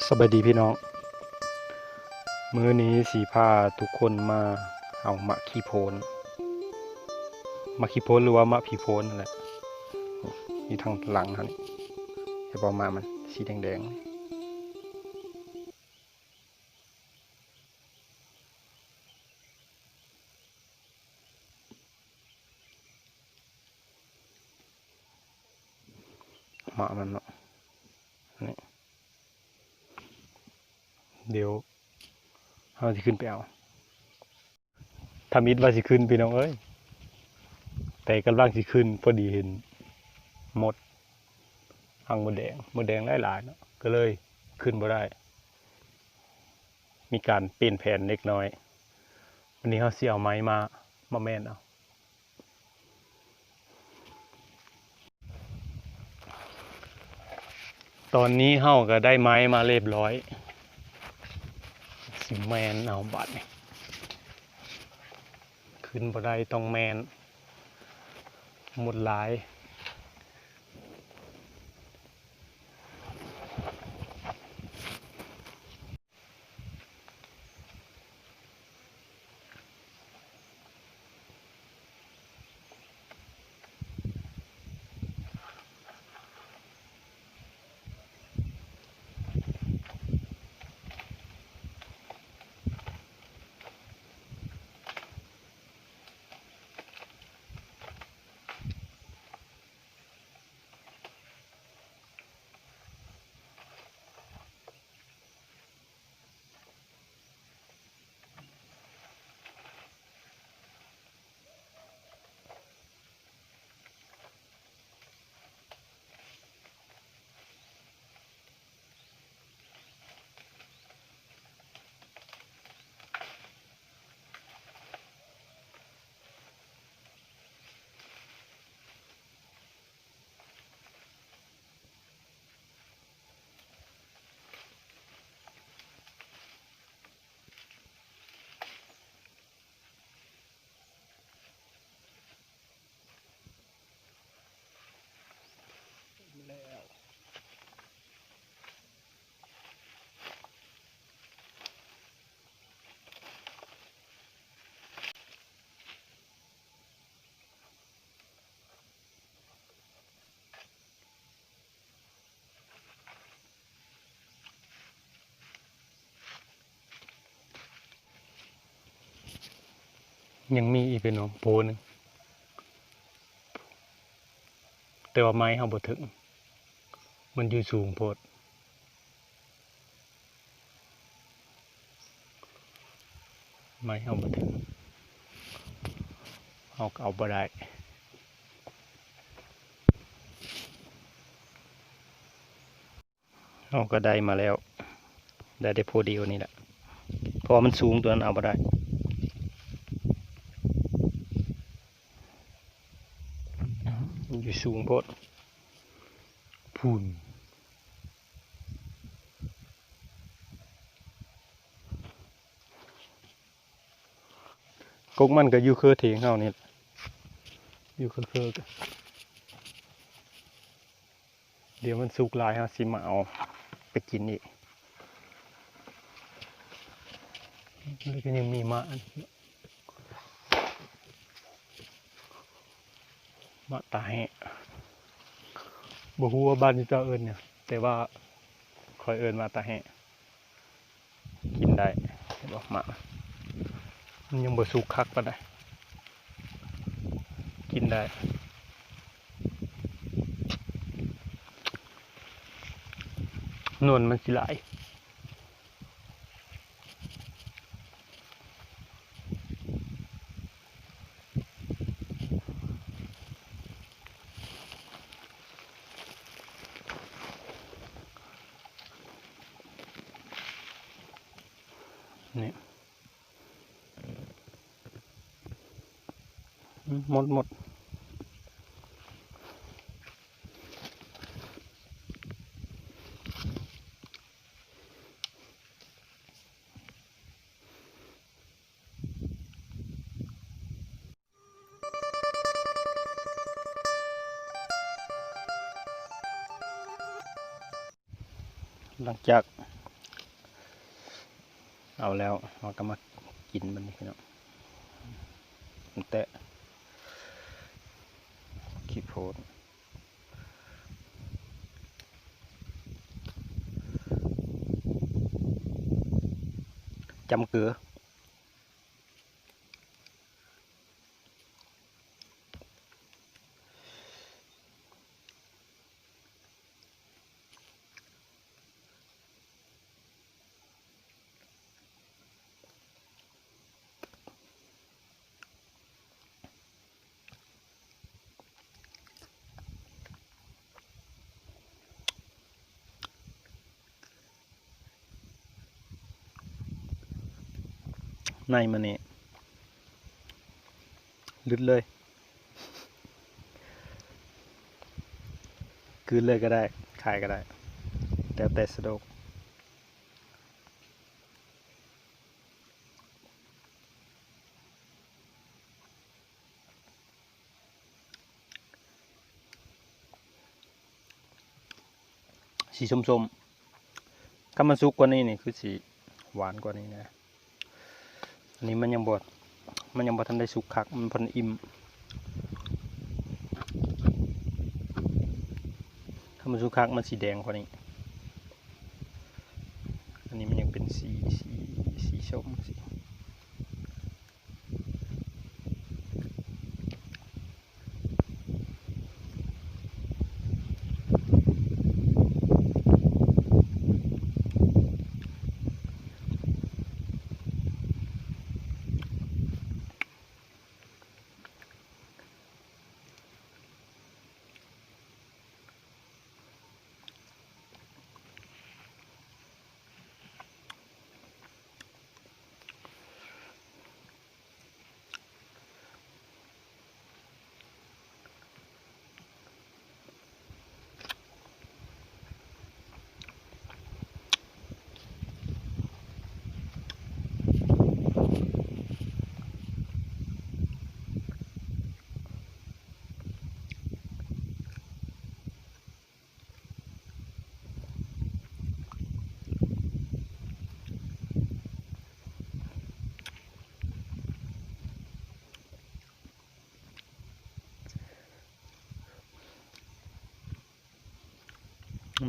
ສະບາຍດີພີ່ນ້ອງ, ມື້ນີ້ຊິພາທຸກຄົນມາເອົາໝາກຂີ້ໂພນ, ໝາກຂີ້ໂພນ ຫຼືວ່າໝາກຜີໂພນນັ້ນແຫຼະ, ຢູ່ທາງຫຼັງຫັ້ນ, ເຫັນບໍ່ ໝາກມັນສີແດງໆ. ໝາກມັນເນາະ ນີ້ ດຽວເຮົາຊິຂຶ້ນໄປເອົາ. ທຳອິດວ່າຊິຂຶ້ນພີ່ນ້ອງເອີຍ, ແຕ່ກຳລັງຊິຂຶ້ນ ພໍດີເຫັນມົດ ຮັງມົດແດງ, ມົດແດງຫຼາຍໆເນາະ ກໍເລີຍຂຶ້ນບໍ່ໄດ້. ມີການປ່ຽນແຜນເລັກນ້ອຍ, ວັນນີ້ເຮົາຊິເອົາໄມ້ມາ ມາແມ່ນເອົາ. ຕອນນີ້ເຮົາກໍໄດ້ໄມ້ມາຮຽບຮ້ອຍ, ຊິແມ່ນເອົາບາດນີ້, ຂຶ້ນບໍ່ໄດ້ ຕ້ອງແມ່ນ, ມົດຫຼາຍ. ຍັງມີອີກເປັນ ໂພນໜຶ່ງ, ແຕ່ວ່າໄມ້ເຮົາບໍ່ເຖິງ, ມັນຢູ່ສູງໂພດ. ໄມ້ເຮົາບໍ່ເຖິງ ເຮົາກໍເອົາບໍ່ໄດ້. ເຮົາກໍໄດ້ມາແລ້ວ, ໄດ້ແຕ່ໂພດຽວນີ້ແຫຼະ, ເພາະວ່າມັນສູງ ຕົວນັ້ນເອົາບໍ່ໄດ້, ຢູ່ສູງໂພດ ພຸ້ນ. ກົກມັນກໍຢູ່ເຄີຖຽງເຮົານີ້ແຫຼະ, ຢູ່ເຄີໆກັນ. ດຽວມັນສຸກຫຼາຍ ເຮົາຊິມາເອົາໄປກິນອີກ. ແລ້ວກໍຍັງມີໝາກ ໝາກຕາແຮະ, ບໍ່ຮູ້ວ່າບ້ານເຈົ້າເອີ້ນຫຍັງ, ແຕ່ວ່າຂ້ອຍເອີ້ນໝາກຕາແຮະ. ກິນໄດ້ ເຫັນບໍ່ ໝາກມັນຍັງບໍ່ສຸກຄັກປານໃດ, ກິນໄດ້. ໜວນມັນຊິຫຼາຍ. ນີ້ ອືມ ໝົດ ໝົດ. ຫຼັງຈາກ ເອົາແລ້ວ ເຮົາກໍມາກິນບັດນີ້ພີ່ນ້ອງ ແຕະ ຂີ້ໂພດ ຈ້ຳເກືອ. ໃນມັນນີ້ລຶດເລີຍ ກືນເລີຍກໍໄດ້ ຄາຍກໍໄດ້ ແລ້ວແຕ່ສະດວກ. ສີສົ້ມໆ ຄັນມັນສຸກກວ່ານີ້ນີ້ຄືຊິຫວານກວ່ານີ້ນະ. ອັນນີ້ມັນຍັງບໍ່ ມັນຍັງບໍ່ທັນໄດ້ສຸກຄັກ ມັນບໍ່ທັນອີ່ມ. ຄັນມັນສຸກຄັກມັນຊິແດງກວ່ານີ້. ອັນນີ້ມັນຍັງເປັນສີ ສີ ສີສົ້ມ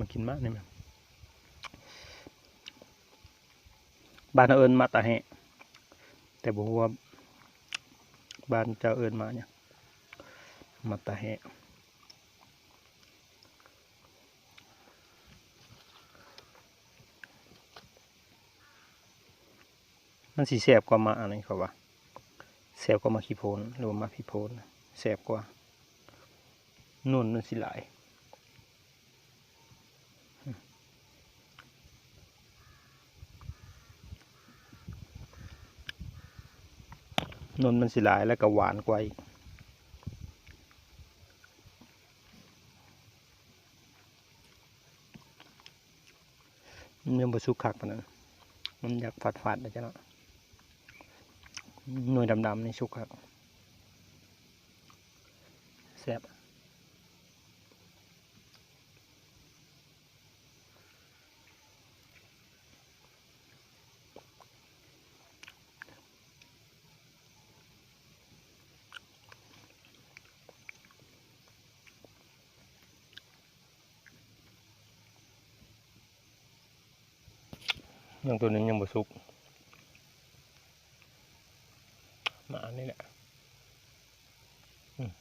ມາກິນໝາກນີ້ແມ່ນ ບ້ານເຮົາເອີ້ນໝາກຕາແຮະ ແຕ່ບໍ່ຮູ້ວ່າບ້ານເຈົ້າເອີ້ນໝາກຫຍັງ ໝາກຕາແຮະ. ມັນຊິແຊບກວ່າໝາກອັນນີ້ ເຂົາວ່າແຊບກວ່າໝາກຂີ້ໂພນ ຫຼືວ່າໝາກພິໂພນ ແຊບກວ່າ ໜວນມັນຊິຫຼາຍ. ໜວນມັນຊິຫຼາຍ ແລ້ວກໍຫວານກວ່າອີກ. ມັນຍັງບໍ່ສຸກຄັກປານນັ້ນ ມັນຢາກຝາດໆ ຈັ່ງຊີ້ເນາະ. ໜ່ວຍດຳໆ ນີ້ສຸກຄັກ ແຊບ. ຍັງ ໂຕນີ້ຍັງບໍ່ສຸກ ມາອັນນີ້ແຫຼະ. ອືມ.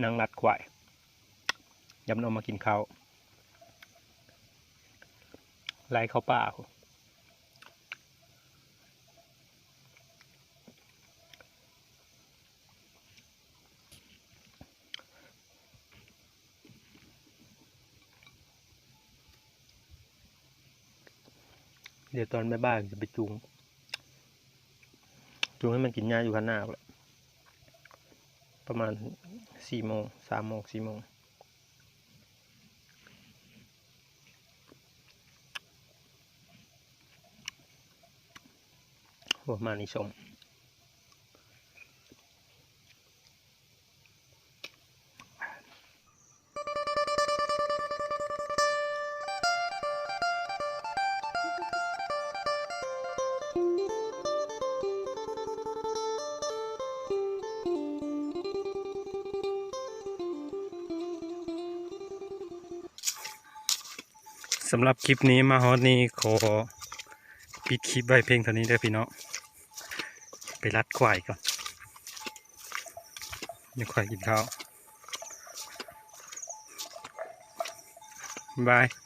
ນັ່ງລັດຄວາຍ ຢ້ຳອອກມາກິນເຂົ້າ ໄລ່ເຂົ້າປ່າພຸ້ນ. เดี๋ยวตอนบ่ายๆ จะไปจูง จูงให้มันกินหญ้าอยู่ข้างหน้าแหละ ประมาณสี่โมง สามโมง สี่โมง โอ้ มานี่ส้ม สำหรับคลิปนี้มาฮอดนี้ ขอปิดคลิปไว้เพียงเท่านี้เด้อพี่น้อง ไปลัดควายก่อน ให้ควายกินข้าว บ๊ายบาย